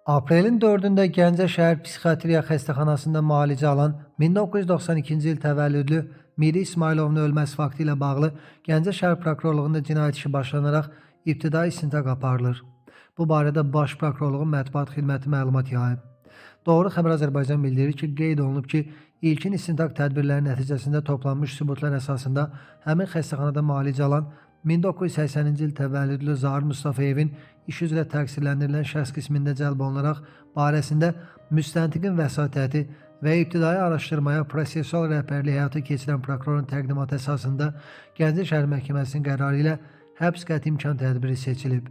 Aprelin 4-də Gəncə şəhər psixiatriya xəstəxanasında müalicə alan 1992-ci il təvəllüdlü Miri İsmayılovun ölməsi faktı ilə bağlı Gəncə şəhər prokurorluğunda cinayət işi başlanaraq ibtidai istintaq aparılır. Bu barədə Baş Prokurorluğun mətbuat xidməti məlumat yayıb. Doğru Xəbər Azərbaycan bildirir ki, qeyd olunub ki, ilkin istintaq tədbirləri nəticəsində toplanmış sübutlar əsasında həmin xəstəxanada müalicə alan 1980-ci il təvəllüdlü Zahir Mustafayevin iş üzrə təqsirləndirilən şəxs qismində cəlb olunaraq barəsində müstəntiqin vəsatəti və ibtidai araşdırmaya prosessual rəhbərliyi həyata keçirən prokurorun təqdimatı əsasında Gəncə şəhər məhkəməsinin qərarı ilə həbs qəti imkan tədbiri seçilib.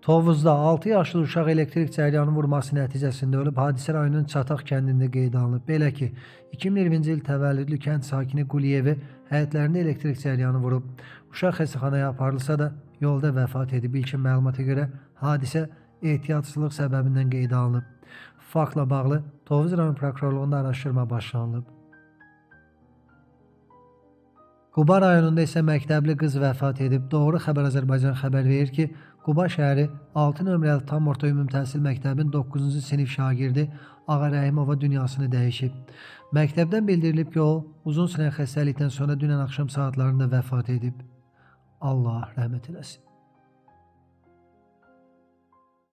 Tovuzda 6 yaşlı uşaq elektrik cəryanı vurması nəticəsində ölüb. Hadisə rayonun Çataq kəndində qeydə alınıb. Belə ki, 2020-ci il təvəllüdlü kənd sakini Quliyevi həyətlərində elektrik cəryanı vurub. Uşaq xəstəxanaya aparılsa da yolda vəfat edib. İlkin məlumata görə hadisə ehtiyatsızlıq səbəbindən qeydə alınıb. Faktla bağlı Tovuz rayon prokurorluğunda araşdırma başlanılıb. Quba rayonunda isə məktəbli qız vəfat edib. Doğru Xəbər Azərbaycan xəbər verir ki, Quba şəhəri 6 nömrəli tam orta ümumi təhsil məktəbin 9-cu sinif şagirdi Ağa Rəhimova dünyasını dəyişib. Məktəbdən bildirilib ki, o uzun sürən xəstəlikdən sonra dünən axşam saatlarında vəfat edib. Allah rəhmət eləsin.